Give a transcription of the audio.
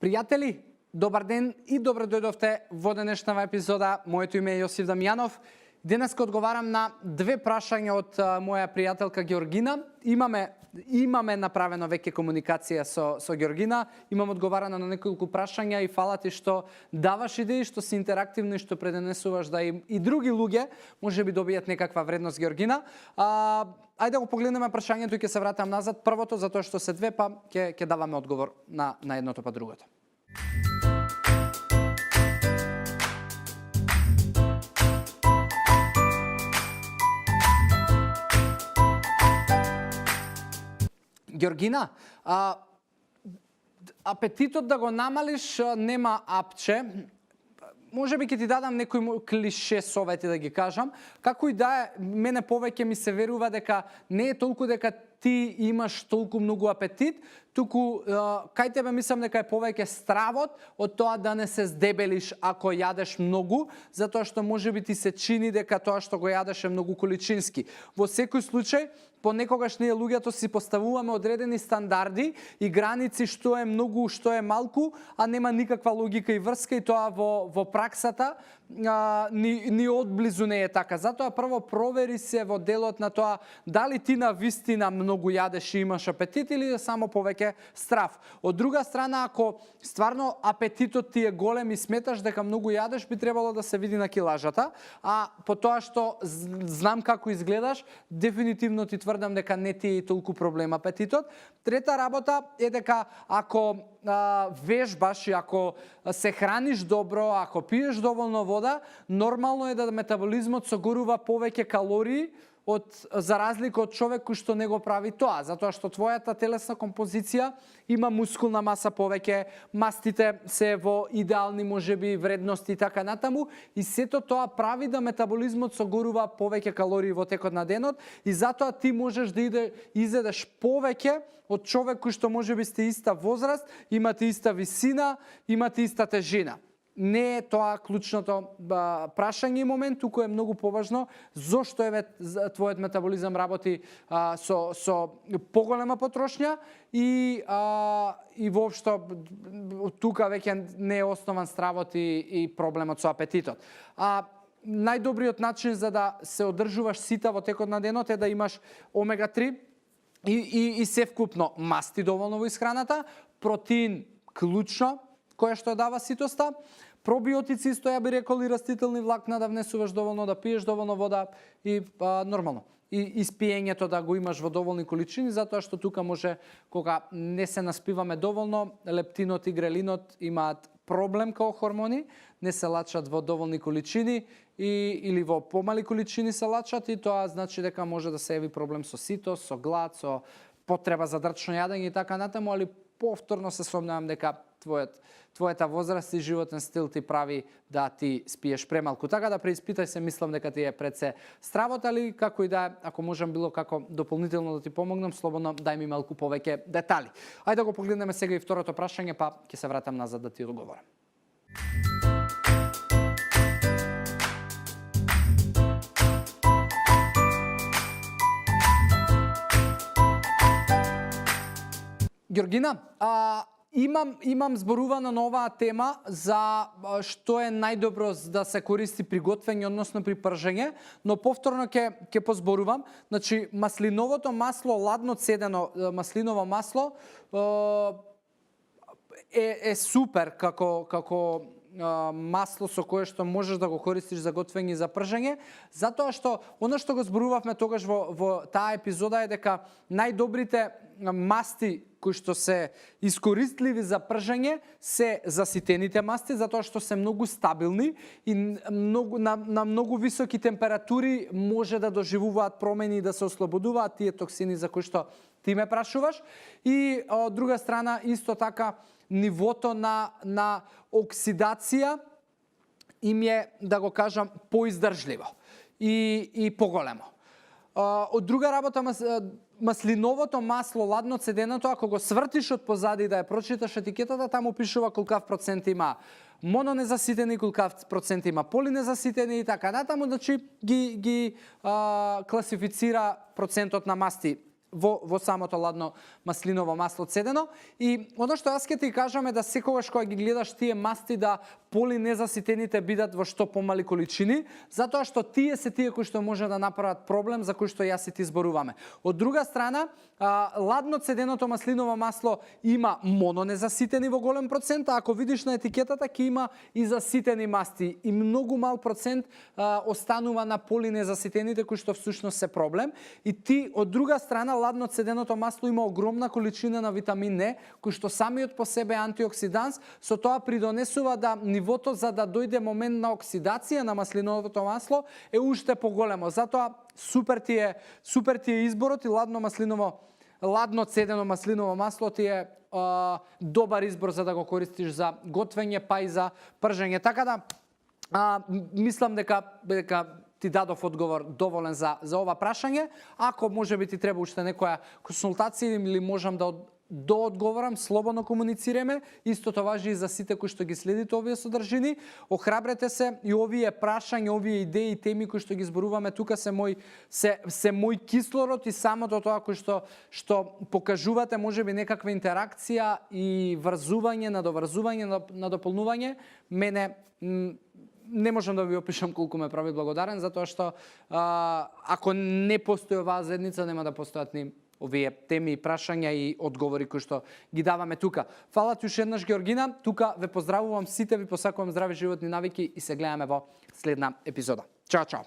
Пријатели, добар ден и добро дојдовте во денешната епизода. Моето име е Јосиф Дамјанов. Денес одговарам на две прашања од моја пријателка Георгина. Имаме направено веќе комуникација со Георгина. Имам одговарано на неколку прашања и фала ти што даваш идеи, што си интерактивно и што преденесуваш да и други луѓе можеби добијат некаква вредност, Георгина. Ајде да го погледнеме прашањето и ќе се вратам назад. Првото, затоа што се две, па ќе даваме одговор на едното па другото. Георгина, апетитот да го намалиш нема апче. Може би ќе ти дадам некои клише совети да ги кажам. Како и да е, мене повеќе ми се верува дека не е толку дека ти имаш толку многу апетит, туку кај тебе мислам дека е повеќе стравот од тоа да не се здебелиш ако јадеш многу, затоа што можеби ти се чини дека тоа што го јадеш е многу количински. Во секој случај, понекогаш ние луѓето си поставуваме одредени стандарди и граници што е многу, што е малку, а нема никаква логика и врска и тоа во праксата ни одблизу не е така. Затоа прво провери се во делот на тоа дали ти на вистина многу јадеш и имаш апетит или само повеќе страв. Од друга страна, ако стварно апетитот ти е голем и сметаш дека многу јадеш, би требало да се види на килажата, а по тоа што знам како изгледаш, дефинитивно ти тврдам дека не ти е толку проблем апетитот. Трета работа е дека ако вежбаш и ако се храниш добро, ако пиеш доволно вода, нормално е да метаболизмот согорува повеќе калории за разлика од човек кој што не го прави тоа, затоа што твојата телесна композиција има мускулна маса повеќе, мастите се во идеални можеби вредности и така натаму, и сето тоа прави да метаболизмот согорува повеќе калории во текот на денот и затоа ти можеш да изедеш повеќе од човек кој што можеби сте иста возраст, имате иста висина, имате иста тежина. Не е тоа клучното прашање и момент, туку е многу поважно зошто твојот метаболизам работи со поголема потрошња и воопшто тука веќе не е основан стравот и проблемот со апетитот. Најдобриот начин за да се одржуваш сита во текот на денот е да имаш омега-3 и севкупно масти доволно во исхраната, протеин клучно, која што дава ситоста, пробиотици исто ја би рекол и растителни влакна да внесуваш доволно, да пиеш доволно вода и нормално. И испиењето да го имаш во доволни количини, затоа што тука може, кога не се наспиваме доволно, лептинот и грелинот имаат проблем као хормони, не се лачат во доволни количини или во помали количини се лачат и тоа значи дека може да се яви проблем со ситост, со глад, со потреба за дрчно јадење и така натаму, али повторно се сомневам дека твојата возраст и животен стил ти прави да ти спиеш премалку. Така да преиспитај се, мислам дека ти е пред се стравот, али како и да е, ако можам било како дополнително да ти помогнам, слободно дај ми малку повеќе детали. Ајде да го погледнеме сега и второто прашање, па ќе се вратам назад да ти одговорам. Георгина, имам зборувано на оваа тема за што е најдобро да се користи при готвење, односно при пржење, но повторно ќе позборувам. Значи, маслиновото масло, ладно цедено маслиново масло е супер како масло со кое што можеш да го користиш за готвење и за пржење, затоа што оно што го зборувавме тогаш во таа епизода е дека најдобрите масти кои што се искористливи за пржење се заситените масти, затоа што се многу стабилни и на многу високи температури може да доживуваат промени и да се ослободуваат тие токсини за кои што ти ме прашуваш. И од друга страна, исто така, нивото на оксидација им е, да го кажам, поиздржливо и поголемо. Од друга работа, маслиновото масло, ладно цеденото, ако го свртиш од позади да ја прочиташ етикетата, таму пишува колкав процент има мононезаситени, колкав процент има полинезаситени и така натаму, значи ги класифицира процентот на масти во самото ладно маслиново масло цедено. И оно што јас ќе ти кажам е да секогаш кога ги гледаш тие масти да полинезаситените бидат во што помали количини, затоа што тие се тие кои што може да направат проблем за кои што јас и ти зборуваме. Од друга страна, ладно цеденото маслиново масло има мононезаситени во голем процент, а ако видиш на етикетата ќе има и заситени масти и многу мал процент останува на полинезаситените кои што всушност се проблем. И ти од друга страна ладно цеденото масло има огромна количина на витамин Е, кој што самиот по себе антиоксиданс, со тоа придонесува да нивото за да дојде момент на оксидација на маслиновото масло е уште поголемо. Затоа супер ти е изборот и ладно цедено маслиново масло ти е добар избор за да го користиш за готвење па и за пржење. Така да мислам дека ти дадов одговор доволен за ова прашање. Ако можеби ти треба уште некоја консултација или можам да доодговорам, слободно комуницираме. Истото важи и за сите кои што ги следите овие содржини. Охрабрете се и овие прашања, овие идеи и теми кои што ги зборуваме тука се мој кислород и самото тоа кои што покажувате можеби некаква интеракција и врзување, надоврзување, надополнување. Мене не можам да ви опишам колку ме прави благодарен, затоа што ако не постои оваа заедница, нема да постојат ни овие теми и прашања и одговори кои што ги даваме тука. Фала ти уште еднаш, Георгина. Тука ве поздравувам сите, ви посакувам здрави животни навики и се гледаме во следна епизода. Чао, чао!